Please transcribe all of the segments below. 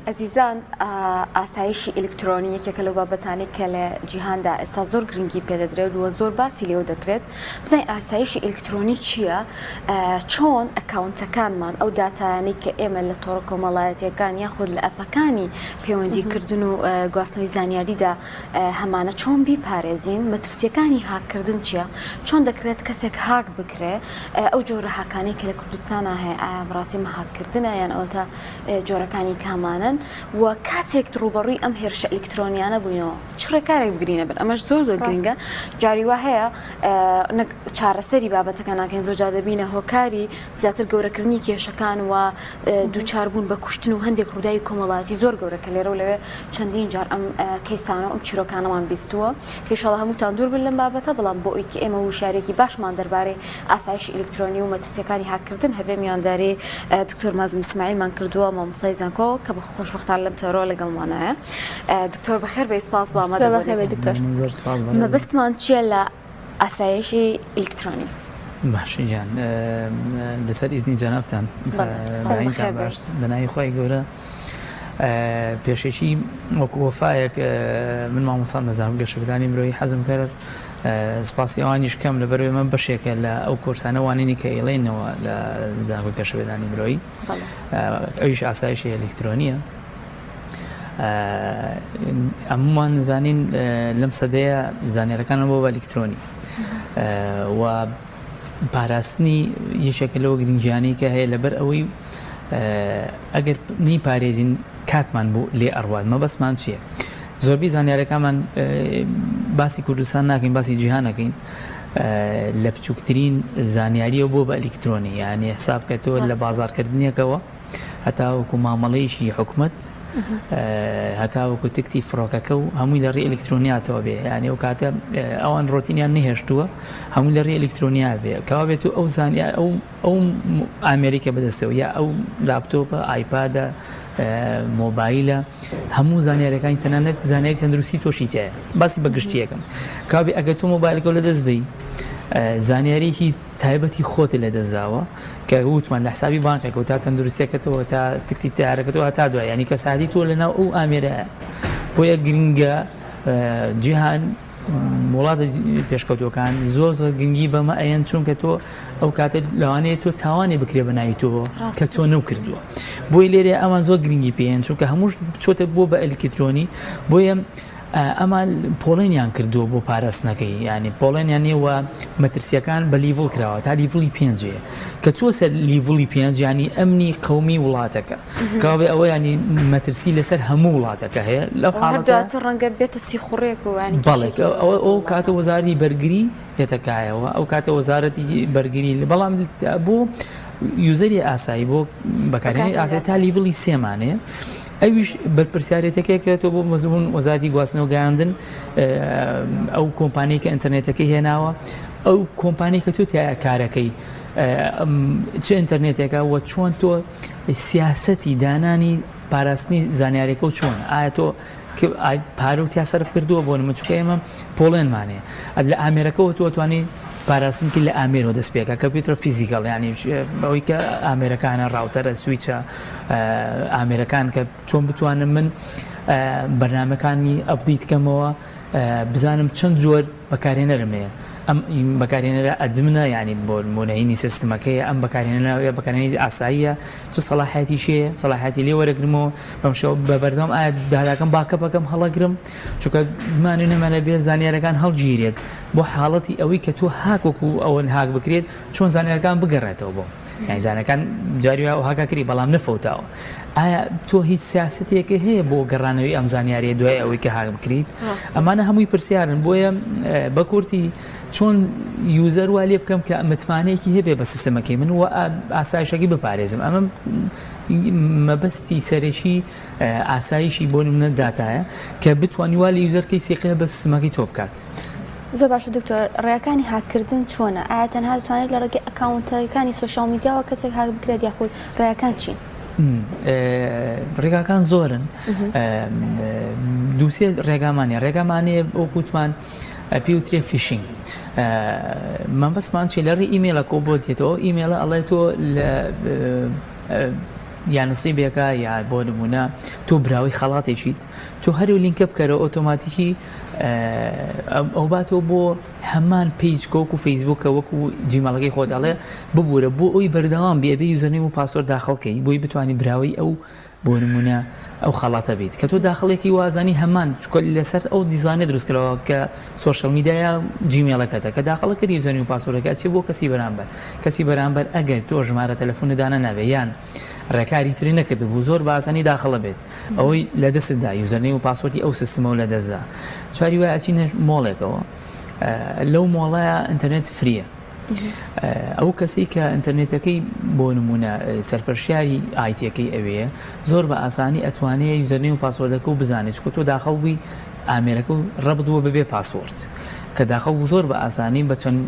ئەزیزان ئاسایشی ئیلکترۆنی یەکێکە لەو بابەتانەی کە لە جیهاندا ئێستا زۆر گرنگی پێدەدرێت و زۆر باسی لێوە دەکرێت. بزانین ئاسایشی ئیلکترۆنی چییە؟ چۆن ئەکاونتەکانمان ئەو داتایانەی کە ئێمە لە تۆڕە کۆمەڵایەتیەکان یاخود لە ئەپەکانی پەیوەندیکردن و گواستنەوەی زانیاریدا هەمانە چۆن بیپارێزین؟ مەترسیەکانی هاککردن چییە؟ چۆن دەکرێت کەسێک هاک بکرێ؟ ئەو جۆرە هاکانەی کە لە کوردستانا هەیە ئایا بەڕاستی ئەمە هاککردنە یان ئەوەتا جۆرەکانی کامانەن و کاتێک ڕووبەڕووی ئەم هێرشە ئەلیکترۆنیانە بووینەوە چ ڕێکارێک بگرینە بەر ئەمەش زۆر زۆر گرنگە جاری وا هەیە نەک چارەسەری بابەتەکە ناکەین زۆر جار دەبینە هۆکاری زیاتر گەورەکردنی کێشەکان و دووچاربوون بە کوشتن و هەندێک ڕووداوی کۆمەڵایەتی زۆر گەورە کە لێرە و لەوێ چەندین جار ئەم کەیسانە و ئەم چیرۆکانەمان بیستووە کە ئیشەڵا هەمووتان دوور بن لەم بابەتە بەڵام بۆ ئەوی کە ئێمە وشیاریەکی باشمان دەربارەی ئاسایشی ئەلیکترۆنی و مەترسیەکانی هاککردن هەبێ میوانداری دکتۆر مازن ئیسماعیلمان کردووە مامۆستای زانکۆ کە بە خۆشبەختانە لەم تەوەرەوە لەگەڵمانایە دکتۆر بەخێر بێی سپاس بۆ زۆر بەخێر بێی دکتۆر. زۆر سپاس بەڕێزم. مەبەستمان چییە لە ئاسایشی ئەلیکترۆنی؟ باشە گیان لەسەر ئیزنی جەنابتان بەڵێ سپاس بەخێر بێی. باش بەناوی خوای گەورە پێشەکی وەکو وەفایەک من مامۆستام لە زانکۆی گەشەپێدانی مرۆیی حەزم کرد سپاسی ئەوانیش کەم لەبەرئەوەی ئەمە بەشێکە لە ئەو کۆرسانە وانەی کە ئەیڵێنەوە لە زانکۆی گەشەپێدانی مرۆیی ئەویش ئاسایشی ئەلیکترۆنیە هەمومان زانین لەم سەدەیە زانیارەکان بۆ بە ئەلیکترۆنی و پاراستنی یەکێکە لەوە گرنگیانەی کە هەیە لەبەر ئەوەی ئەگەر نەیپارێزین کاتمان بۆ لێ ئەڕوات مەبەستمان چییە؟ زۆربەی زانیارەکانمان باسی کوردستان ناکەین باسی جیهانەکەین لە بچووکترین زانیاریەوە بۆ بە ئەلیکترۆنی یعنی حساب کە تۆ لە بازارکردنێکەوە هەتاوەکو مامەڵەیەکی حکومت هەتاوەکو تکتی فڕۆکەکە و هەمووی لە ڕێی ئەلیکترۆنیاتەوە بێ یعنی ئەو کاتە ئەوان ڕۆتینیان نەهێشتووە هەمووی لە ڕێی ئەلیکترۆنیا بێ کەوا بێت و ئەو زانیار ئەو ئەو ئامێری کە بەدەستەوە یا ئەو لاپتۆپە ئایپادە مۆبایلە هەموو زانیارەکانی تەنانەت زانیاری تەندروستی تۆشی تایە باسی بە گشتیەکەم کابێ ئەگەر تۆ مۆبایلەکە لە دەست بی زانیاریی تایبەتی خۆت لە دەستداوە کە وتمان لە حسابی بانقێکەوە تا تەندروستیەکەتەوە تا تکتی تارەکەتەوە تا دوای ینی کەساتی تۆ لەناو ئەو ئامێرە بۆیە گرنگە جیهان وڵاتە پێشکەوتوەکان زۆر زۆر گرنگی بەمە ئەیەن چونکە تۆ ئەو کاتە لەوانەیە تۆ تاوانی بکرێ بە ناوی تۆ کە تۆ نەو کردووە بۆی لێرە ئەمان زۆر گرنگی پێیان چونکە هەمووش چۆتە بۆ بە ئەلیکترۆنی بۆیە ئەمان پۆڵێنیان کردووە بۆ پاراستنەکەی ینی پۆڵێنیان نیوە مەترسیەکان بە level کراوە تا level ی پێنجەیە کە چوە سەر level ی پێنج ینی ئەمنی قومی وڵاتەکە کەوابێ ئەوە ینی مەترسی لەسەر هەموو وڵاتەکە هەیە لەو حاڵەتە دواتر ڕەنگە بێتە سیخوڕێک و ینی بەڵێ ئەوە ئەو کاتە وەزارەتی بەرگری یەتە کایەوە ئەو کاتە وەزارەتی بەرگری بەڵام بۆ user ی ئاسایی بۆ بەکارهێنەری ئاسایی تا level ی سێمانەیە ئەویش بەرپرسیارێتەکەی کرێتەوە بۆ مەزبوون وەزارەتی گواستنەوە گەیاندن ئەو کۆمپانیای کە ئینتەرنێتەکەی هێناوە ئەو کۆمپانی کە تۆ تایە کارەکەی چ ئینتەرنێتێکە و چۆن تۆ سیاسەتی دانانی پاراستنی زانیارەکە و چۆن ئایا تۆ پارە و تیا سەرف کردووە بۆ نمە چونکە ئێمە پۆڵێنمانەیە لە ئامێرەکەەوە تۆ توانی پاراستنکی لە ئامێرەوە دەست پێکە کە پێترە physical ینی ئەوەی کە ئامێرەکانە router ە switch ە ئامێرەکان کە چۆن بتوانم من بەرنمەکانی update کەمەوە بزانم چەند جۆر بەکارهێنەرم هەیە ئەم بەکارهێنەرە admin ە یانی بۆ نموونە هینی سیستمەکەیە ئەم بەکارهێنەرە بەکارهێنەری ئاساییە چ سەڵاحیەتیشی هەیە سەڵاحیەتی لێ وەرەگرمەوە بەم شێوە بە بەردەوام ئایا داتاکەم backup ئەکەم هەڵەگرم چونکە بمانەوێ نەمانەوێ بێ زانیارەکان هەڵگیرێت بۆ حاڵەتی ئەوەی کە تۆ هاک وەکو ئەوەن هاک بکرێت چۆن زانیارەکان بگەڕێتەوە بۆ یانی زانەکان جاری وایە هاکا کری بەڵام نەفەوتاوە ئایا تۆ هیچ سیاسەتێکە هەیە بۆ گەڕانەوەی ئەم زانیاریە دوای ئەوەی کە هاک بکریت ئەمانە هەمووی پرسیارن بۆیە بە کورتی چۆن user وا لێ بکەم کە متمانەیەکی هەبێ بە سیستەمەکەی من و ئاسایشەکەی بپارێزم ئەمە مەبەستی سەرەکی ئاسایشی بۆ نمونە داتایە کە بتوانی وا لە user کەی سیقە بە سیستمەکەی تۆ بکات. زۆر باشە دکتۆر ڕێگاکانی هاککردن چۆنە؟ ئایا تەنها دەتوانرێت لە ڕێگەی ئەکاونتەکانی social media وە کەسێک هاک بکرێت یاخود ڕێگاکان چین؟ ڕێگاکان زۆرن دووسێ ڕێگامانە ڕێگامانەیە وەکوتمان پێوترێ phishing مەبەستمان چی لە ڕێی ئیمێلە کۆ بۆ دێتەوە ئیمێلە ئەڵێ تۆ لە. یا نسیبێکە یا بۆ نمونە تۆ براوەی خەڵاتێکیت تۆ هەر و لینکە بکەرەوە ئۆتۆماتیکی ئەو باتەوە بۆ هەمان page کە وەکو فەیسبووکە وەکو جیمەڵەکەی خۆت ئەڵێ ببوورە بۆ ئەوی بەردەوام بێ ئەبێ username و password داخڵکەی بۆی بتوانی براوەی ئەو بۆ نمونە ئەو خەڵاتە بیت کە تۆ داخڵێکی وازانی هەمان چکە لەسەر ئەو دیزانە دروست کراوە کە social media جیمێڵەکەتە کە داخڵە کردی username و password ەکە ئەچێ بۆ کەسی بەرامبەر کەسی بەرامبەر ئەگەر تۆ ژمارە تەلەفونت دانە نابێ یان ڕێکاری تری نەکردبوو زۆر بە ئاسانی داخڵە بێت ئەوەی لە دەستت دا username و password ی ئەو سیستمەو لە دەستدا چاری وایە ئەچینە مۆڵێکەوە لەو مۆڵەیە ئینتەرنێت free یە ئەو کەسی کە ئینتەرنێتەکەی بۆ نمونە سەرپەرشیاری IT ەکەی ئەوەیە زۆر بە ئاسانی ئەتوانێت username و password ەکە و بزانێت چکە تۆ داخڵ بووی ئامێرەکە و ڕەبت بووە بەبێ password کە داخڵ بوو زۆر بە ئاسانی بە چەند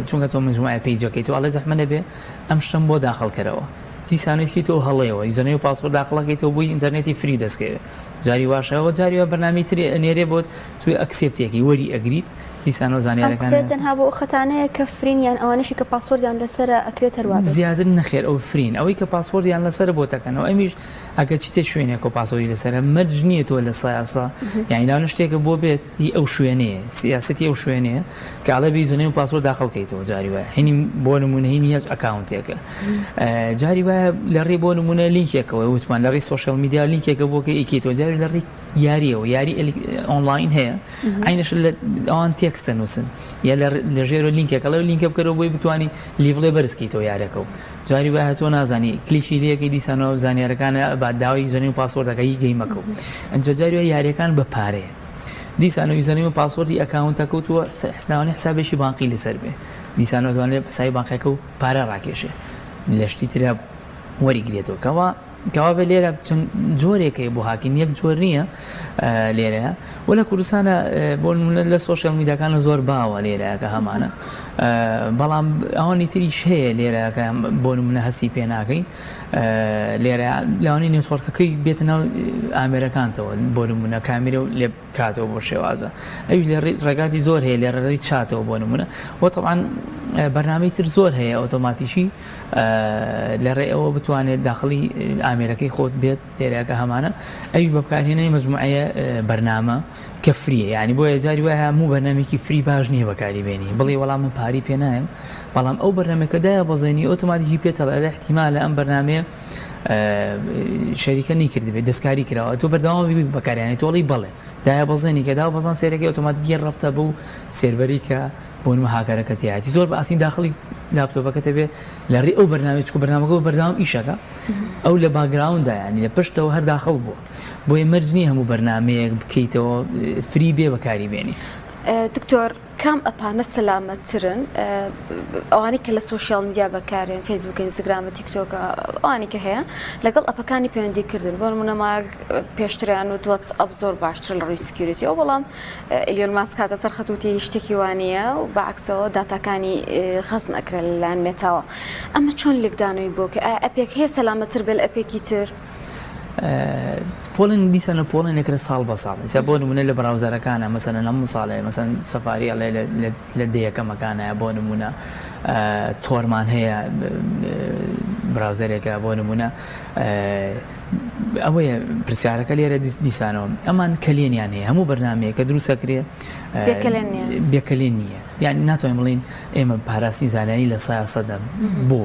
چونکە تۆ مجموعە page ەکەی تۆ ئەڵێ زەحمە نەبێ ئەم شتەم بۆ داخڵ کەرەوە دیسانێکی تۆ هەڵەیەوە username و password داخڵەکەیتەوە بۆی ئینتەرنێتی free دەستکەوێت جاری واشەوە جاری وا بەرنامەی تری ئەنێرێ بۆت توی accept ێکی وەری ئەگریت دیسانەوە ئەم زانیارەکان قسەیە تەنها بۆ ئەو خەتانەیە کە free ن یان ئەوانەشی کە password یان لەسەرە ئەکرێت هەر وابێت؟ زیاتر نەخێر ئەو free ن ئەوەی کە password یان لەسەرە بۆت ئەکەنەوە ئەمیش ئەگەر چیتە شوێنێکەوە password ی لەسەرە مەرج نییە تۆ لە سایاسا یانی لاونە شتێکە بۆ بێت هی ئەو شوێنەیە سیاسەتی ئەو شوێنەیە کە ئەڵێ بی username و password داخڵ کەیتەوە جاری وایە هینی بۆ نمونە هینی هەچ account ێکە جاری وایە لە ڕێ بۆ نمونە لینکێکەوە وتمان لە ڕێی social media لینکێکە بۆ کە ئیکیتەوە جاری لە ڕێی یاریەوە یاری ئۆنلاین هەیە عینەش لە ئەوان text ە نووسن یا لە ژێرە لینکێک ئەڵێ لینکە بکەرەوە بۆی بتانی level ێ بەرزکەیتەوە یارەکە و جاری وایە تۆ نازانی کلیکی لەکەی دیسانەوە زانیارەکانە با داوای username و password ەکە هی game ەکە و ئەنجا جاری وایە یاریەکان بە پارەیە دیسانەوە username و password ی account ەکە و تۆ حسناوانی حسابێکی بانقی لەسەر بێ دیسانەوە توانێت حسابی بانقەکە و پارە ڕاکێشێ لە شتی ترا وەریگرێتەوە کەوا کەوابێ لێرە چەند جۆرێک هەیە بۆ hacking یەک جۆر نییە لێرەیە و لە کوردستانە بۆ نمونە لە social media کان زۆر باوە لێرە کە هەمانە بەڵام ئەوانی تریش هەیە لێرە کە بۆ نمونە هەستی پێ ناکەین لێرە لەوانی network ەکەی بێتە ناو ئامێرەکانتەوە بۆ نمونە کامیرە و لێ کاتەوە بۆ شێوازە ئەویش لە ڕێگاتی زۆر هەیە لە ڕێگەی چاتەوە بۆ نمونە وە طبعا بەرنامەی تر زۆر هەیە ئۆتۆماتیکی لە ڕێ ئەوە بتوانێت داخلی ئامێرەکەی خۆت بێت لێرەکە هەمانە ئەویش بە بەکارهێنانی مەجموعەیە بەرنامە کە free یە یعنی بۆیە جاری وایە هەموو بەرنامێکی free باش نییە بەکاری بێنی بڵێ وەڵام من پاری پێ نایم بەڵام ئەو بەرنامەکە دایە بەزێنی ئۆتۆماتیکی پێتەڵێ احتیمالە ئەم بەرنامەیە شەریکە نەیکردبێت دەستکاری کراوە تۆ بەردەوام بی بەکاریانی تۆڵی بەڵێ دایە بەزێنی کە دا بەزان سێرەکەی ئۆتۆماتیکی ڕەبتە بەو سێرڤەری کە بۆ نمە هاکەرەکە تیایەتی زۆر بە ئاسانی داخڵی لاپتۆپەکە بێ لە ڕێی ئەو بەرنامەی چکو بەرنامەکە بە بەردەوام ئیشەکە ئەو لە background دا ینی لە پشتەوە هەر داخڵ بووە بۆیە مەرج نییە هەموو بەرنمەیەک بکەیتەوە free بێ بەکاری بێنی. دکتۆر کام ئەپانە سەلامەتترن ئەوانەی کە لە social media بەکارێن فەیسبوک ئینستاگرام تیکتۆک ئەوانی کە هەیە لەگەڵ ئەپەکانی پەیوەندی کردن بۆ نمونە ماگ پێشتریان و واتس ئەپ زۆر باشتر لە ڕووی security ئەو بەڵام ئیلیۆن ماسک هاتە سەر خەتوتی شتێکی وانە و بەعکسەوە داتاکانی خەزن ئەکرێت لەلایەن مێتاوە ئەمە چۆن لێکدانەوەی بۆ کە ئەپێک هەیە سەلامەتر بێت لە ئەپێکی تر؟ پۆڵێن دیسانە پۆڵێنێکرە ساڵ بە ساڵ ئێستا بۆ نمونە لە browser ەکانە مەسەلەن هەموو ساڵێ مەسەن سەفاری ئەڵێ لە دەیەکەمەکانە بۆ نمونە تۆرمان هەیە browser ێکە بۆ نمونە ئەوەیە پرسیارەکە لێرە دیسانەوە ئەمان کەلێنیان هەیە هەموو بەرنمەیە کە دروستەکرێ بێکەلێن نییە یان ناتوانین بڵین ئێمە پاراستنی زانیاری لە سایاسەدە بۆ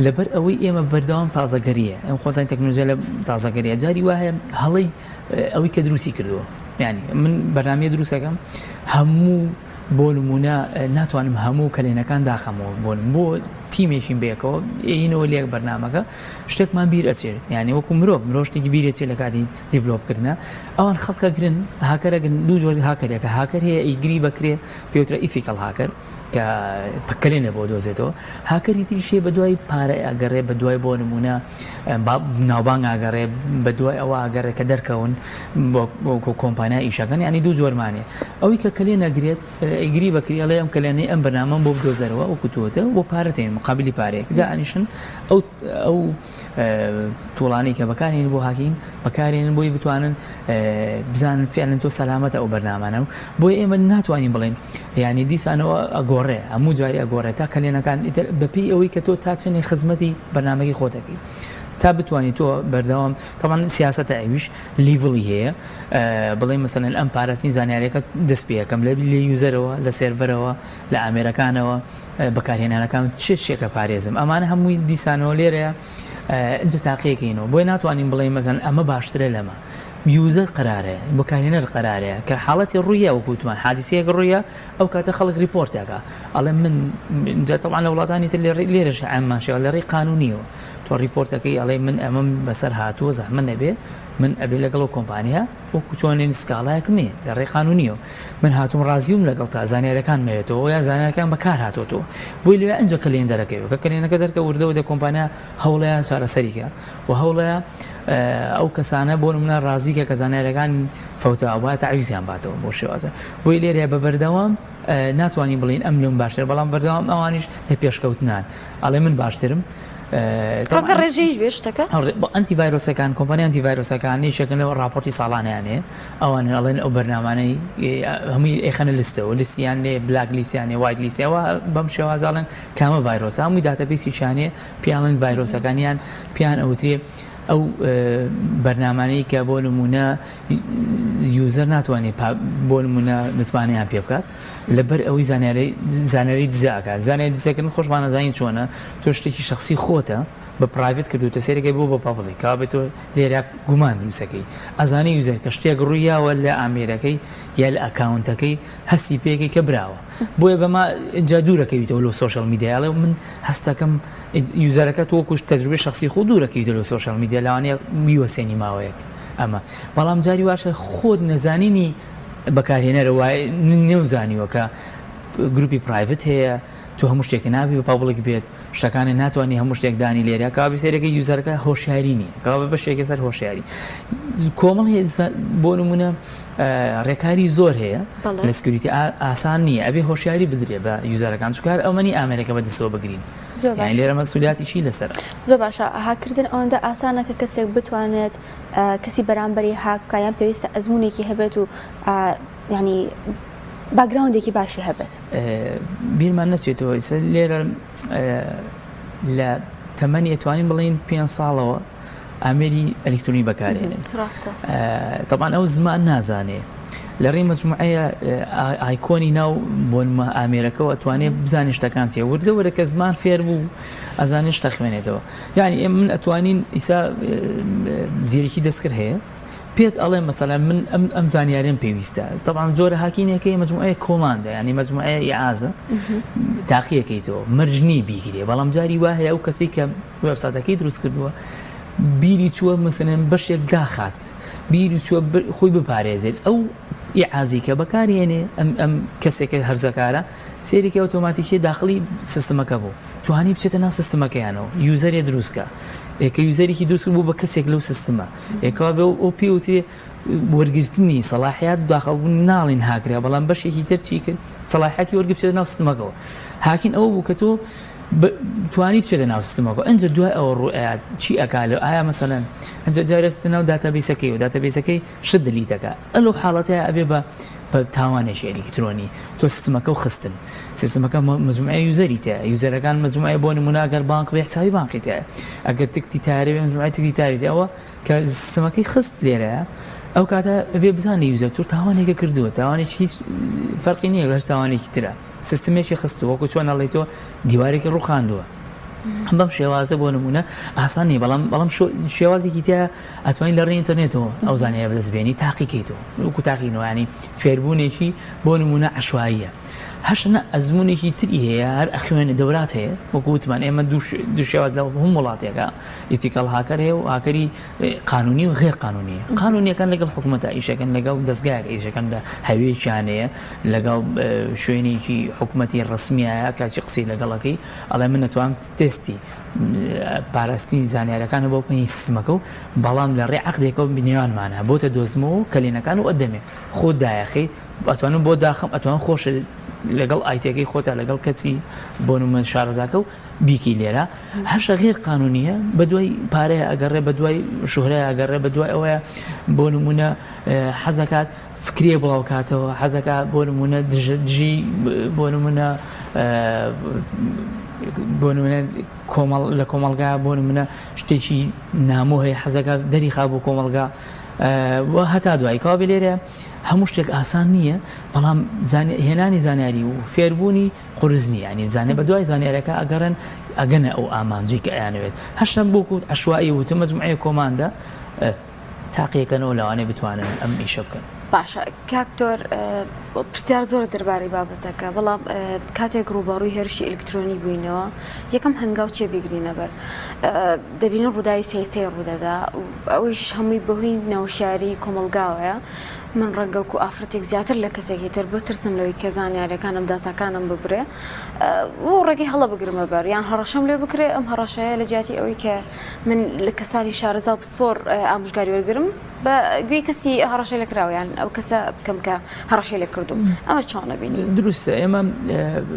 لەبەر ئەوەی ئێمە بەردەوام تازەگەریە ئەم خۆزان تەکنۆلۆژیا لە تازەگەریە جاری وا هەیە هەڵەی ئەوەی کە دروستی کردووە یعنی من بەرنامەیە دروستەکەم هەموو بۆ نمونە ناتوانم هەموو کەلێنەکان داخەمەوە بۆ بۆ تیمێکین بێکەوە ئێینەوە لێک بەرنمەکە شتێکمان بیر ئەچێ یعنی وەکو مرۆڤ مرۆڤ شتێکی بیر ئەچێ لە کاتی develop کردنە ئەوان خەڵکەگرن هاکەرەگرن دوو جۆری هاکەرێکە هاکەر هەیە ئیگری بەکرێ پێوترە ethical hacker کە کەلێنە بۆ دۆزێتەوە هاکەری تریش هەیە بەدوای پارە ئەگەڕێ بەدوای بۆ نمونە ناوبانگ ئاگەڕێ بەدوای ئەوە ئاگەڕێ کە دەرکەون بۆ کۆمپانیا ئیشەکەن ینی دوو جۆرمانێ ئەوەی کە کەلێ نەگرێت ئەگری بەکری ئەڵێ ئەم کەلێنەی ئەم بەرنامەم بۆ بدۆزەرەوە وەکو تۆتە بۆ پارە تێن مقابلی پارەیەک دانیشن ئەو ئەو tool انەی کە بەکارێن بۆ hacking بەکارێنن بۆی بتوانن بزانن فعلەن تۆ سەلامەتە ئەو بەرنامانە و بۆیە ئێمە ناتوانین بڵێین یانی دیسانەوە ئەگۆڕێ هەموو جاری ئەگۆڕێ تا کەلێنەکان ئیتر بەپێی ئەوەی کە تۆ تا چەندێک خزمەتی بەرنامەکەی خۆت دەکەی. تا بتوانانی تۆ بەردەوام تەبعەن سیاسەتە ئەویش level ی هەیە بڵێ مەسەلەن ئەم پاراستنی زانیاریەکە دەست پێ ئەکەم لە لە user ەوە لە server ەوە لە ئامێرەکانەوە بەکارهێنانەکان چ شتێکە پارێزم ئەمانە هەمووی دیسانەوە لێرەیە ئینجا تاقیەکەینەوە بۆیە ناتوانین بڵێین مەسەلەن ئەمە باشترە لەمە user قەرارەیە بەکارهێنەر قەرارەیە کە حاڵەتی ڕوویە وەکو وتمان حادیسەیەک ڕوویە ئەو کاتە خەڵک ڕیپۆرت ئەکا ئەڵێ من جا تەبعەن لە وڵاتانی تر لێرەش هەمان شێوە لە ڕێی قانونیەوە تۆ ڕیپۆرتەکەی ئەڵێ من ئەمەم بەسەر هاتووە زەحمەت نەبێ من ئەبێ لەگەڵ ئەو کۆمپانیا وەکو چۆنین سکاڵایەکم هەیە لە ڕێی قانونیەوە من هاتووم ڕازیوم لەگەڵ تا زانیارەکان مەوێتەوە یا زانیارەکان بەکار هاتۆتەوە بۆی لەوێ ئەنجا کەلێن دەرەکەوێ کە کەلێنەکە دەرکە وردە وردە کۆمپانیا هەوڵەیە چارەسەریکە و هەوڵەیە ئەو کەسانە بۆ نمونە ڕازیکە کە زانیارەکان فەوتاوە با تەعویزیان باتەوە بۆ شێوازە بۆی لێرەیە بە بەردەوام ناتوانین بڵێین ئەم لەم باشترە بەڵام بەردەوام ئەوانیش لە پێشکەوتنان ئەڵێ من باشترم. ڕەنگە ڕێژەیش بێ شتەکە ئەنتی ڤایرۆسەکان کۆمپانیا ئەنتی ڤایرۆسەکان یەکێکن لەوە ڕاپۆرتی ساڵانیان هەیە ئەوان ئەڵێن ئەو بەرنامانەی هەمووی ئەیخەنە list ەوە list یان لێ black list یان لێ white list ەوە بەم شێوازە ئەڵێن کامە ڤایرۆسە هەمووی database ێکیان هەیە پێیان ڤایرۆسەکان یان پێیان ئەوترێ ئەو بەرنامانەی کە بۆ نمونە user ناتوانێت بۆ نمونە متمانەیان پێ بکات لەبەر ئەوەی زانیاری زانیاری دزە ئەکات زانیاری دزەکردن خۆشمان ئەزانین چۆنە تۆ شتێکی شخصی خۆتە بە private کردوتە سەیرەکەی بۆ بە public کەوابێت تۆ لێرە گومان دروستەکەی ئەزانی user کە شتێک ڕوویاوە لە ئامێرەکەی یا لە account ەکەی هەستی پێکەی کە براوە بۆیە بەما جا دوورەکەویتەوە لۆ social media ئەڵێ من هەستەکەم user ەکە تۆ وەکوش تەجروبەی شخصی خۆ دوورەکەویتەوە لۆ social media لەوانەیە بیوەسێنی ماوەیەک ئەمە بەڵام جاری واشە خۆت نەزانینی بەکارهێنەرە وای نەوزانیوە کە گروپی private هەیە تۆ هەموو شتێکە نابی بە public بێت شتەکانە ناتوانانی هەموو شتێک دانی لێرە کابی سەیرەکە user ەکە هۆشیاری نییە کاوە بەشێکە سەر هۆشیاری کۆمەڵ بۆ نمونە ڕێکاری زۆر هەیە لە security ئاسان نییە ئەبێ هۆشیاری بدرێ بە user ەکان چکار ئەومەنی ئامێرەکە بەدەستەوە بگرین لێرە مەسولیاتیشی لەسەر زۆر باشە هاککردن ئەوەندە ئاسانە کە کەسێک بتوانێت کەسی بەرامبەری هاک بکا یان پێویستە ئەزموونێکی هەبێت و یانی background ێکی باشی هەبێت؟ بیرمان نەچێتەوە ئیسە لێرە لە تەمەنی ئەتوانین بڵێین پێ ساڵەوە ئامێری ئەلکترۆنی بەکارێنن تەبان ئەو زمان نازانێ لە ڕێی مەجموعەیە icon ی ناو بۆنمە ئامێرەکەەوە ئەتوانێت بزانێ شتەکان چیە وردە وردە کە زمان فێر بوو ئەزانێ شتە خوێنێتەوە یعنی ئێ من ئەتوانین ئیسا زیرەکی دەستکرد هەیە پێت ئەڵێ مەسەلەن من ئەم ئەم زانیاریم پێویستە طبعا جۆرە hacking ەکەی مجموعەیە command ە ینی مجموعەیە ئیعازە تاقیەکەیتەوە مەرج نییە بیگرێ بەڵام جاری وا هەیە ئەو کەسی کە وێبساتەکەی دروست کردووە بیری چووە مەسەلەن بەشێک داخات بیری چووە خۆی بپارێزێت ئەو ئیعازی کە بەکارهێنێ ئەم ئەم کەسێکە هەرزەکارە سێرێکی ئۆتۆماتیکی داخلی سیستمەکە بوو توانی بچێتە ناو سیستمەکەیانەوە user ێ دروستکە ئێکە user ێکی دروست بوو بە کەسێک لەو سیستمە ئێکەوە بێ ئەو پێوترێ وەرگرتنی سەڵاحیات داخڵبوون ناڵین هاکرا بەڵام بەشێکی تر چی کرد سەڵاحیاتی وەرگر بچێتە ناو سیستمەکەەوە hacking ئەوە بوو کە تۆ توانی بچێتە ناو سیستمەکە ئەنجا دوای ئەوە ڕوئەیات چی ئەکا لە ئایا مەسەلەن ئەنجا جارێستە ناو database ەکەی و database ەکەی شت delete ەکە ئەلو حاڵەتەیە ئەبێ بە بە تاوانێکی ئەلیکترۆنی تۆ سیستمەکە و خستن سیستمەکە مجموعەی user ی تایە user ەکان مجموعەی بۆ نمونە ئەگەر بانق بێ حسابی بانقی تایە ئەگەر تکتی تارێ بێ مجموعەی تکتی تاری تایە ئەوە کە سیستمەکەی خست لێرەیە ئەو کاتە بێ بزانانی user تۆ تاوانێکە کردووە تاوانێکی هیچ فەرقی نییە لەش تاوانێکی ترە سیستمێکی خستووە وەکو چۆن ئەڵێی تۆ دیوارێکی ڕووخاندووە بەم شێوازە بۆ نمونە ئاسان نیە بەڵام بەڵام شێوازێکی تیا ئەتوانین لە ڕێی ئینتەرنێتەوە ئەو زانیاریە بەدەست بێنی تاقیکەیتەوە وەکو تاقینەوەیانی فێربوونێکی بۆ نمونە عشوائیە هەشنە ئەزمونێکی تری هەیە هەر ئەخوێنێ دەورات هەیە وەکو وتمان ئێمە دوو شێواز لە هەم وڵاتێکە ethical hacker هەیە و هاکەری قانونی و غێر قانونیە قانونیەکان لەگەڵ حکوومەتە ئیشەکەن لەگەڵ دەستگایەک ئیشەکەن لە هەوێکیان هەیە لەگەڵ شوێنێکی حکوومەتی ڕسمیایە کاچی قسەی لەگەڵەکەی ئەڵێ من نەتوانم تستی پاراستنی زانیارەکان بۆ بکەنی سیستمەکە و بەڵام لە ڕێ عقدێکەوە بنیوانمانە بۆتە دۆزمەوە و کەلێنەکان و ئەدەمێ خۆ دایەخەی ئەتوانم بۆ داخم ئەتوان خۆش لەگەڵ IT ەکەی خۆتا لەگەڵ کەسی بۆ نمونە شارەزاکە و بیکەی لێرە هەشە غێر قانونیە بەدوای پارەیە ئەگەڕێ بەدوای شوهرەیە ئەگەڕێ بەدوای ئەوەیە بۆ نمونە حەزەکات فکرێ بڵاوکاتەوە حەزەکە بۆ نمونە دژی بۆ نمونە بۆ نمونە کۆمەڵ لە کۆمەڵگا بۆ نمونە شتێکی نامۆ هەیە حەزەکە دەریخا بۆ کۆمەڵگا و هەتا دوایی کەوا بێ لێرە هەموو شتێک ئاسان نییە بەڵام هێنانی زانیاری و فێربوونی قورس نییە ینی زانێ بە دوای زانیارەکە ئەگەڕێن ئەگەنە ئەو ئامانجی کە ئەیانەوێت هەشتم بۆ عشوایی وتم مەجموعەیە کۆماندە تاقیەکەنەوە لەوانەیە بتوانن ئەم ئیشە بکەن. باشە کاک دکتۆر پرسیار زۆرە دەربارەی بابەتەکە بەڵام کاتێک ڕووبەڕووی هێرشی ئەلکترۆنی بووینەوە یەکەم هەنگاو چێ بیگرینە بەر دەبینین ڕووداوی سەیر سەیر ڕوودەدا ئەویش هەمووی بەهۆی ناوشیاری کۆمەڵگاوەیە من ڕەنگە وەکو ئافرەتێک زیاتر لە کەسێکی تر بترسم لەوەی کە زانیاریەکانم داتاکانم ببرێ و ڕێگەی هەڵە بگرمە بەر یان هەڕەشەم لێ بکرێ ئەم هەڕەشەیە لە جیاتی ئەوەی کە من لە کەسانی شارەزا و پسپۆر ئامۆژگاری وەرگرم بە گوێی کەسی هەڕەشەی لێ کراوە یان ئەو کەسە بکەم کە هەڕەشەی لێ کردووم ئەمە چۆن ئەبینی؟ دروستە ئێمە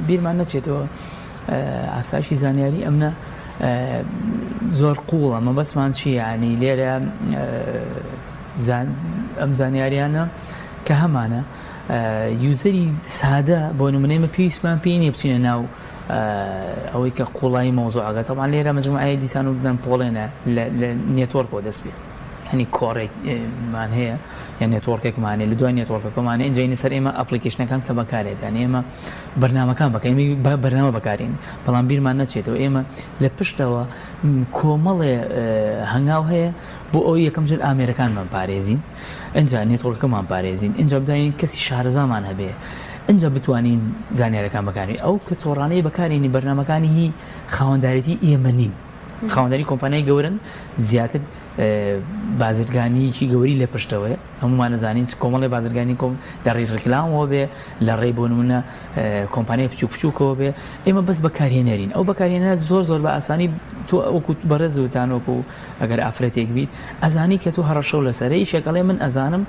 بیرمان نەچێتەوە ئاسایشی زانیاری ئەمنە زۆر قوڵە مەبەستمان چی ینی لێرە ئەم زانیاریانە کە هەمانە user ی سادە بۆ نمونە ئێمە پێویستمان پێی نییە بچینە ناو ئەوەی کە قوڵایی مەوزوعەکە تەبعەن لێرە مەجموعەیە دیسان و بدەن پۆڵێنە لە network ەوە دەست پێ هەنی کۆڕێکمان هەیە یان network ێکمان هەیە لە دوای network ەکەمان هەیە ئینجا سەر ئێمە application ەکان کە بەکارێتان ئێمە بەرنامەکان بەکە ئێمە بەرنامە بەکارین بەڵام بیرمان نەچێتەوە ئێمە لە پشتەوە کۆمەڵێ هەنگاو هەیە بۆ ئەوەی یەکەم جار ئامێرەکانمان پارێزین ئینجا network ەکەمان پارێزین ئینجا بتوانین کەسی شارەزامان هەبێ ئینجا بتوانین زانیارەکان بەکاری ئەو کە تۆڕانەی بەکارینی بەرنامەکانی هی خاوەندارێتی ئێمە نین خاوەنداری کۆمپانیای گەورن زیاتر بازرگانیکی گەوری لە پشتەوەیە هەمومان نەزانین کۆمەڵی بازرگانی کۆم لە ڕێی ڕیکلامەوە بێ لە ڕێی بۆ نمونە کۆمپانیای بچوک بچووکەوە بێ ئێمە بەس بەکارهێنەرین ئەو بەکارهێنەر زۆر زۆر بە ئاسانی تۆ وەکو بەڕێز وتان وەکو ئەگەر ئافرەتێک بیت ئەزانی کە تۆ هەڕەشەو لەسەرە یەکێک ئەڵێ من ئەزانم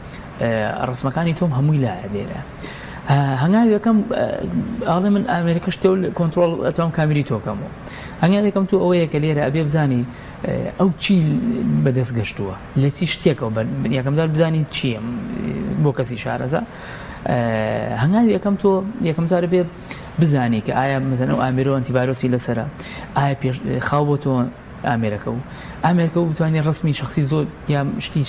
ڕسمەکانی تۆم هەمووی لایە لێرە هەنگاو یەکەم ئاڵێ من ئامێرەکە شتێ کۆنترۆڵ ئەتوام کامیری تۆکەمەوە هەنگاو یەکەم تۆ ئەوەیە کە لێرە ئەبێ بزانی ئەو چی بەدەست گەشتووە لە چی شتێکەوە یەکەم جار بزانی چییە بۆ کەسی شارەزا هەنگاوی یەکەم تۆ یەکەم جار بێ بزانی کە ئایا مەزەن ئەو ئامێرۆ ئەنتیڤایرۆسی لەسرە ئایا پێش خاو بۆ تۆ ئامێرەکە و ئامێرەکە و بتوانانی ڕسمی شخصی زۆر یا شتی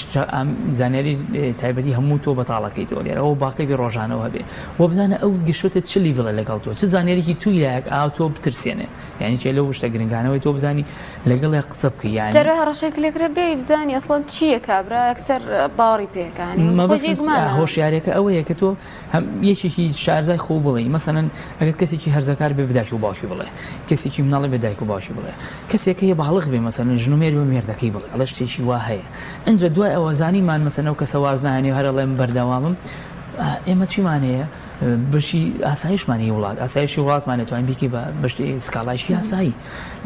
زانیاری تایبەتی هەموو تۆ بەتاڵەکەیتەوە لێرەوە باکەی ڕۆژانەوە هەبێ و بزانە ئەو گەشتە چ level ە لەگەڵ تۆ چ زانیاریکی توی لایەک ئاو تۆ بترسێنێ یعنی چێ لەو شتە گرنگانەوەی تۆ بزانی لەگەڵ قسە بکەی یعنی جارێ هەڕەشەیەک لێکرێ بێ بزانی ئەسڵەن چییە کابرا یەکسەر باوەڕی پێکانی هۆشیارەکە ئەوەیە کە تۆ هەم یەکێکی شارزای خۆ بڵێ مەسەلەن ئەگەر کەسێکی هەرزەکار بێ بە دایک و باوکی بڵێ کەسێکی مناڵی بە دایک و باوکی بڵێ کەسێک هەیە باڵغ بێ مەسەلەن ژن و مێرد بە مێردەکەی بڵێ ئەڵێ شتێکی وا هەیە ئینجا دوای ئەوە زانیمان مەسەلەن ئەو کەسە واز نایەنێ و هەر ئەڵێ من بەردەوامم ئێمە چیمان هەیە بەشی ئاسایشمان هەیە وڵات ئاسایشی وڵاتمان دەتوانین بیکەی بە بەشی سکاڵایشی یاسایی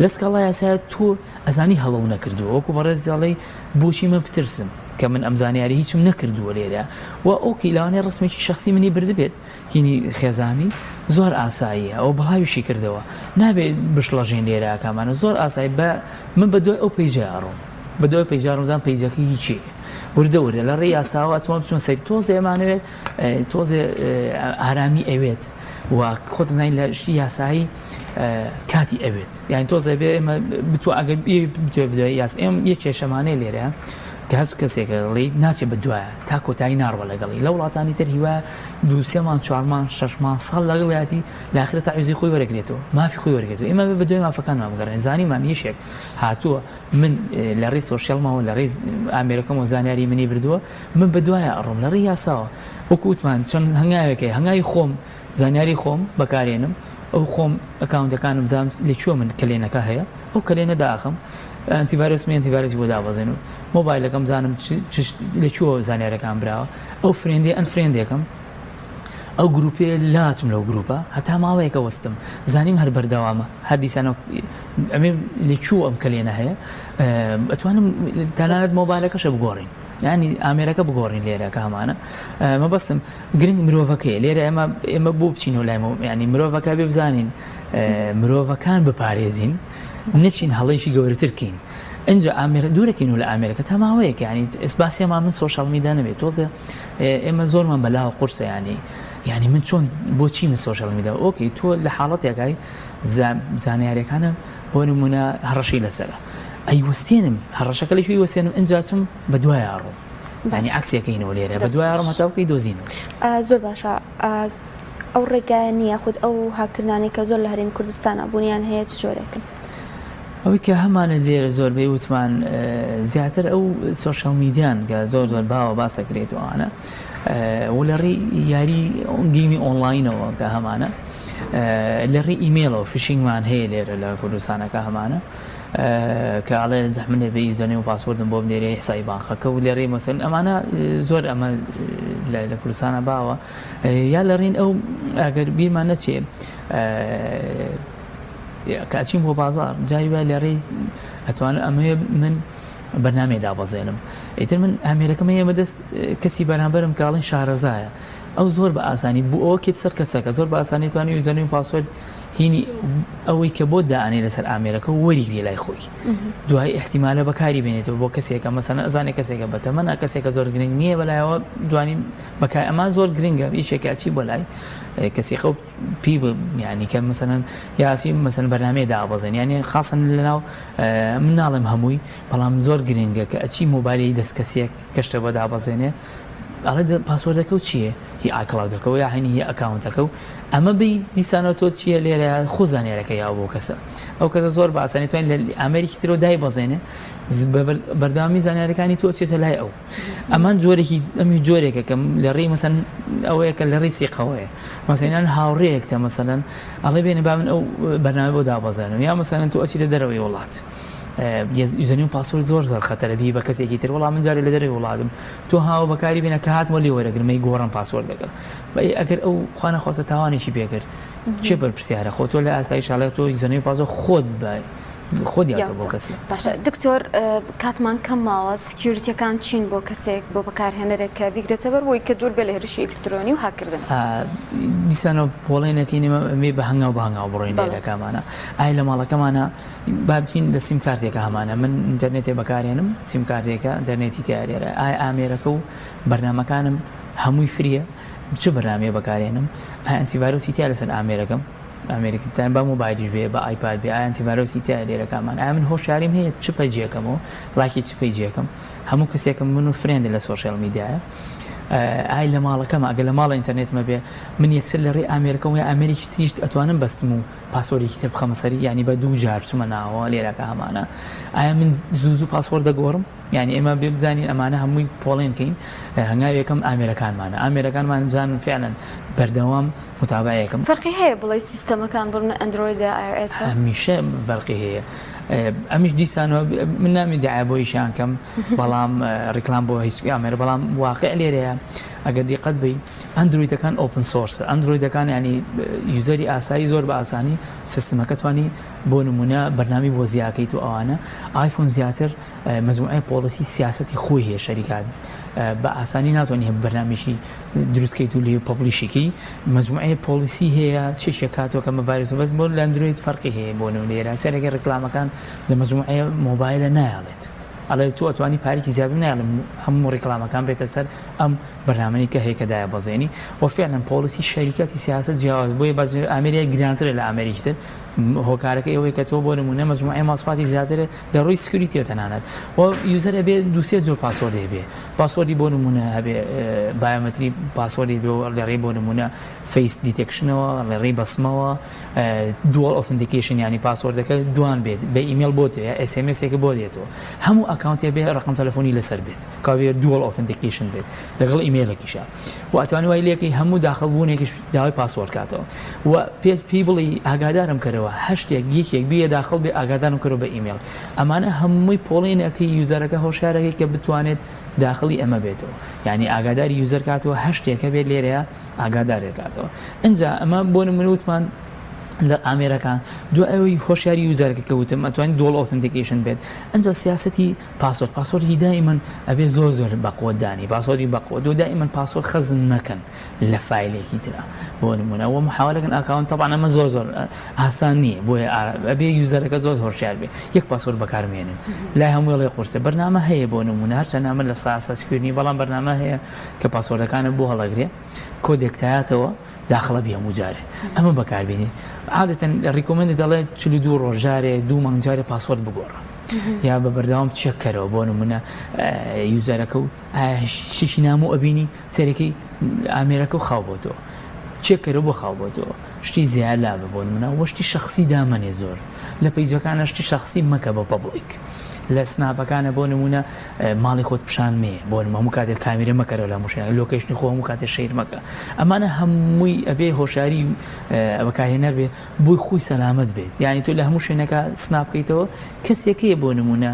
لە سکاڵای یاسایی تۆ ئەزانی هەڵەو نەکردووە وەکو بەڕێز دەڵێی بۆچی من بترسم کە من ئەم زانیاری هیچم نەکردووە لێرە و okay لەوانەیە ڕسمێکی شخصی منی بردبێت هینی خێزانی زۆر ئاساییە ئەو بڵاویشی کردەوە نابێت بشڵەژین لێرە کامانە زۆر ئاسایی بە من بە دوای ئەو page ە ئەڕۆم بە دوای page ە ڕۆم page ەکەی هیچی وردە وردە لە ڕێی یاساوە ئەتوانم بچمە سەری تۆزێ ئەمانەوێت تۆزێ ئارامی ئەوێت و خۆت زانین لە شتی یاسایی کاتی ئەوێت یعنی تۆزێ بێ ئێمە بتو ئەگەر بتوێ بدوای یاس ئێم یە کێشەمانەیە لێرە کە هەست کەسێکە ڵی ناچێت بە دوایە تا کۆتایی ناڕوە لەگەڵی لە وڵاتانی تر هیوا دوو سێ مانگ چوار مانگ شەش مانگ ساڵ لەگەڵیاتی لاخرە تەعویزی خۆی وەرەگرێتەوە مافی خۆی وەرگێتەوە ئێمە بە دوای مافەکانمان بگەڕێن زانیمان یەکێک هاتووە من لە ڕێی social مەوە لە ڕێی ئامێرەکەمەوە زانیاری منی بردووە من بە دوایە ئەڕۆم لە ڕێی یاساوە وەکو وتمان چەند هەنگاوێک هەیە هەنگاوی خۆم زانیاری خۆم بەکارێنم ئەو خۆم account ەکانم بزانم لە کوێ من کەلێنەکە هەیە ئەو کەلێنە داخم ئەنتیڤایرۆس می ئەنتیڤایرۆسی بۆ دابەزێنم مۆبایلەکەم زانم لە کوێوە زانیارەکان براوە ئەو friend ی unfriend ێکم ئەو گروپێ لاچم لەو گروپە هەتا ماوەیەکە وەستم زانیم هەر بەردەوامە هەر دیسانەوە ئەمێ لە کوێ ئەم کەلێنە هەیە ئەتوانم تەنانەت مۆبایلەکەشە بگۆڕین ینی ئامێرەکە بگۆڕین لێرە کە هەمانە مەبەستم گرنگ مرۆڤەکەی لێرە ئێمە ئێمە بۆ بچینەوە لای ینی مرۆڤەکە بێ بزانین مرۆڤەکان بپارێزین نەچین هەڵەیەکی گەورەتر کەین ئینجا ئامێر دوورەکەین و لە ئامێرەکە تا ماوەیەک ینی ئێس باسیەما من social media نەبێت تۆزێ ئێمە زۆرمان بەلاوە قورسە ینی. یعنی من چۆن بۆچی من social media okay تۆ لە حاڵەتێکای زانیاریەکانم بۆ نمونە هەڕەشەی لەسەرە ئەی وەستێنم هەڕەشەکە لە کوێی وەستێنم ئینجا چم بە دوای ئاڕۆم ینی عکسێکەینەوە لێرە بە دوای ئاڕۆم هەتا بکەی دۆزینەوە. زۆر باشە ئەو ڕێگایە نیە یاخود ئەو هاککردنانەی کە زۆر لە هەرێمی کوردستانا بوونیان هەیە چ جۆرێکن؟ ئەوەی کە هەمانە لێرە زۆربەی وتمان زیاتر ئەو social media ن کە زۆر زۆر باوە باسەکرێت ئەوانە و لە ڕێی یاری game ی ئۆنلاینەوە کە هەمانە لە ڕێی ئیمێڵەوە phishing مان هەیە لێرە لە کوردستانەکە هەمانە کە ئەڵێ زەحمە نەبێ username و password م بۆ بنێرێ حسابی بانقەکە و لە ڕێی مەسەن ئەمانە زۆر ئەمە لە کوردستانە باوە یا لە ڕێن ئەو ئەگەر بیرمان نەچێ کە ئەچین بۆ بازار جاری وای لە ڕێی ئەتوانم ئەمەوێ من بەرنامەیە دابەزێنم ئیتر من ئامێرەکەم هەیە بەدەست کەسی بەرامبەرم کاڵین شارەزایە ئەو زۆر بە ئاسانی بۆ ئەوە کێت سەر کەسەکە زۆر بە ئاسانی توانی username و password هینی ئەوەی کە بۆ دانێ لەسەر ئامێرەکە و وەریگری لای خۆی دوای احتیمالە بەکاری بێنێتەوە بۆ کەسێکە مەسەن ئەزانێ کەسێکە بەتەمەە کەسێکە زۆر گرنگ نییە بەلایەوە دوانی بەکار ئەمان زۆر گرنگە یەکێکە چی بۆ لای کەسی قەو پێی ینی کە مەسەن یاسی مەسەن بەرنمەیە دابەزێن یعنی خاصن لەناو من ناڵێم هەمووی بەڵام زۆر گرنگە کە ئەچی مۆبایلی دەست کەسێک کەشتە بە دابەزێنێ ئەڵێ password ەکە و چییە هی iCloud ەکەەوە یا هەنی هی account ەکە و ئەمە بی دیسانەوە تۆ چییە لێرە خۆ زانیارەکە یا بۆ کەسە ئەو کەسە زۆر بە ئاسانی توانین لە ئامێرێکی ترەوە دای بەزێنێ بەردەوامی زانیارەکانی تۆ چێتە لای ئەو ئەمان جۆرێکی ئەمی جۆرێکە کە لە ڕێی مەسەن ئەوەیە کە لە ڕێی سیقەوەیە مەسەنان هاوڕێیەکتە مەسەلەن ئەڵێ بێنە با من ئەو بەرنامە بۆ دابەزێنم یا مەسەلەن تۆ ئەچیتە دەرەوەی وڵات username و password زۆر زۆر خەتەرە بی بە کەسێکی تر وەڵام من جارێ لە دەرەوەی وڵاتم تۆ هاوە بەکاری بێنە کە هاتمەوە لێ وەرەگرمەی گۆڕم password ەکە ئەگەر ئەو خوانە خواستە تاوانێکی پێکرد چێ بەرپرسیارە خۆ تۆ لە ئاسایش ئەڵێ تۆ username و password خۆت بە خۆت یاتە بۆ کەسێ. باشە دکتۆر کاتمان کەم ماوە security ەکان چین بۆ کەسێک بۆ بەکارهێنەرێک کە بیگرێتە بەر بۆی کە دوور بێ لە هێرشی ئەلکترۆنی و هاککردن؟ دیسانەوە پۆڵێنەکەین ئێمە ئەمێ بە هەنگاو بە هەنگاو بڕۆین لێرەکەمانە ئای لە ماڵەکەمانە با بچین لە سیم کارتێکە هەمانە من ئینتەرنێتێ بەکارێنم سیم کارتێکە ئینتەرنێتی تیا لێرە ئای ئامێرەکە و بەرنامەکانم هەمووی free یە چ بەرنامەیە بەکارێنم ئای ئەنتی ڤایرۆسی تیا لەسەر ئامێرەکەم ئامێرێکتان با مۆبایلیش بێ بە ئایپاد بێ ئایا ئەنتی ڤایرۆسی تیایە لێرەکامان ئایا من هۆشیاریم هەیە چ page ێکەم و ڵایکی چ page ێکم هەموو کەسێکم من و friend لە social media یە ئای لە ماڵەکەم ئەگەر لە ماڵە ئینتەرنێتمە بێ من یەکسەر لە ڕێی ئامێرەکەم یا ئامێرێکی تریش ئەتوانم بەستم و password ێکی تر بخەمە سەری یعنی بە دوو جار بچمە ناوە لێرەکە هەمانە ئایا من زوو زوو password دەگۆڕم یانی ئێمە بێ بزانین ئەمانە هەمووی پۆڵێن کەین هەنگاوی یەکەم ئامێرەکانمانە ئامێرەکانمان بزانن فعلا بەردەوام متابعەیەکم فەرقی هەیە بڵێی سیستەمەکان بڕنە ئەندرۆید یا iOS هەمیشە فەرقی هەیە ئەمیش دیسانەوە من نامی دعایە بۆ ئیشیان کەم بەڵام ڕیکلام بۆ هیچ ئامێر بەڵام واقع لێرەیە ئەگەر دیقەت بی ئەندرویدەکان open source ئەندرویدەکان ینی user ی ئاسایی زۆر بە ئاسانی سیستمەکە توانی بۆ نمونە بەرنامی بۆ زیاکەیت و ئەوانە ئایفۆن زیاتر مەجموعەی policy سیاسەتی خۆی هەیە شەریکات بە ئاسانی ناتوانانی هەم بەرنامێکی دروستکەیت و لێ publish یکەی مەجموعەی policy هەیە چێشێک کاتەوە کە ڤایرۆس بەس بۆ لە ئەندرۆید فەرقی هەیە بۆ نمونە لێرە سەرەکە ڕیکلامەکان لە مەجموعەی مۆبایلە نایەڵێت ئەڵێ تۆ ئەتوانی پارێکی زیاد نایڵم هەموو ڕیکلامەکان بێتە سەر ئەم بەرنامەی کە هەیە کە دایە بەزێنی و فعلا policy شەریکاتی سیاسەت جیاواز بۆیە بەس ئامێرێک گرانترە لە ئامێرێکی تر هۆکارەکەی ئەوەیە کە تۆ بۆ نمونە مەجموعەی ماسفاتی زیاترە لە ڕووی security یەوە تەنانەت و user ئەبێ دوو سێ جۆر password ی هەبێ password ی بۆ نمونە هەبێ biometry password ی بێ و لە ڕێی بۆ نمونە face detection ەوە لە ڕێی بەسمەوە dual authentication ینی password ەکە دوان بێت بە ئیمێل بۆ تێ یا SMS ێکە بۆ دێتەوە هەموو account ێ بێ ڕقم تەلەفۆنی لەسەر بێت کاوێ dual authentication بێت لەگەڵ ئیمێلێکیشە و ئەتوانی وای لێکەی هەموو داخڵ بوونێکیش داوای password کاتەوە و پێت پێی بڵێی ئاگادارم کەرەوە هەر شتێک یەکێک بیە داخڵ بێ ئاگادارم کەرەوە بە ئیمێڵ ئەمانە هەمووی پۆڵێنەکەی user ەکە هۆشیارەکەی کە بتوانێت داخڵی ئەمە بێتەوە یعنی ئاگاداری user کاتەوە هەر شتێک هەبێت لێرەیە ئاگادارێک کاتەوە ئینجا ئەمە بۆ نمونە وتمان. لە ئامێرەکان دوای ئەوەی هۆشیاری user ەکە کە وتم ئەتوانی dual authentication بێت ئەنجا سیاسەتی password password ی دائیمەن ئەبێ زۆر زۆر بەقوەت دانی password ی بەقوەت و دائیمەن password خەزن مەکەن لە file ێکی ترا بۆ نمونە وە محاولەکەن account تەبعەن ئەمە زۆر زۆر ئاسان نییە بۆیە ئەبێ user ەکە زۆر هۆشیار بێ یەک password بەکارمێنن لای هەموو ڵێ قورسە بەرنامە هەیە بۆ نمونە هەرچەند ئەمە لە ساسا secure نی بەڵام بەرنامە هەیە کە password ەکانە بۆ هەڵەگرێ کۆدێک تایاتەوە داخڵە بی هەموو جارێ ئەمە بەکاربینی عادەتەن recommend دەڵێت 42 ڕۆژ جارێ دوو مانگ جارێ password بگۆڕە یا بە بەردەوام check کەرەوە بۆ نمونە user ەکە و شتێکی نامۆ ئەبینی سەرەکەی ئامێرەکە و خاو بۆتەوە check کەرەوە بۆ خاو بۆتەوە شتی زیاد لا بە بۆ نمونە وەشتی شخصی دامەنێ زۆر لە page ەکانە شتی شخصی مەکە بە public لە snap ەکانە بۆ نمونە ماڵی خۆت پیشان مێ بۆ نمونە هەموو کاتێک کامیرە مەکەرەوە لە هەموو شوێنێک location ی خۆ هەموو کاتێک share مەکە ئەمانە هەمووی ئەبێ هۆشیاری بەکارهێنەر بێ بۆی خۆی سەلامەت بێت یعنی تۆ لە هەموو شوێنەکە snap بکەیتەوە کەسێکەیە بۆ نمونە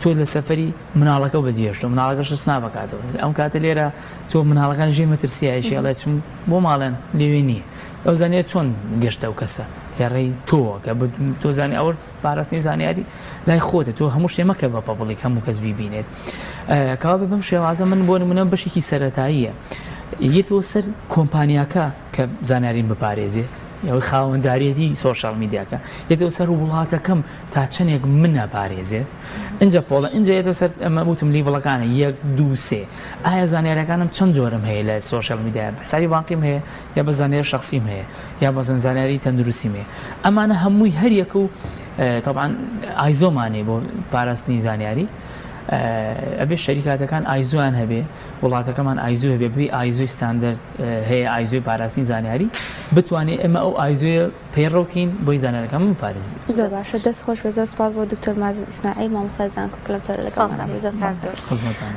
تۆ لە سەفەری مناڵەکە بەجێهێشتۆ مناڵەکەش snap بکاتەوە ئەم کاتە لێرە تۆ مناڵەکان ژێ مەترسیایشی ئەڵێ چم بۆ ماڵێن لێوێ نییە ئەو زانیە چۆن گەشتە ئەو کەسە لە ڕێی تۆوە کە تۆ زانی ئەوە پاراستنی زانیاری لای خۆتە تۆ هەموو شتێ مەکە بە public هەموو کەس بیبینێت کەوا بێ بەم شێوازە من بۆ نمونە بەشێکی سەرەتاییە یەتەوە سەر کۆمپانیاکە کە زانیاریم بپارێزێ ئەوەی خاوەنداریەتی social media کە یەتەوە سەر وڵاتەکەم تا چەندێک منە پارێزێ ئینجا پۆڵە ئینجا یەتە سەر ئەمە وتم level ەکانە یەک دوو سێ ئایا زانیارەکانم چەند جۆرم هەیە لە social media حسابی بانقیم هەیە یا بە زانیاری شخصیم هەیە یا بەزن زانیاری تەندروستیم هەیە ئەمانە هەمووی هەر یەکە و تەبعەن ISO مانەیە بۆ پاراستنی زانیاری ئەبێ شەریکاتەکان ISO یان هەبێ وڵاتەکەمان ISO هەبێ بی ISO ی ستاندەر هەیە ISO ی پاراستنی زانیاری بتوانێت ئێمە ئەو ISO یە پەیڕەوکەین بۆی زانیارەکان بپارێزین. زۆر باشە دەست خۆش بێ زۆر سپاس بۆ دکتۆر مازن ئیسماعیل مامۆستای زانکۆ کە لەم تەوەرە لەگەڵمان بوو. زۆر سپاس. خزمەتان.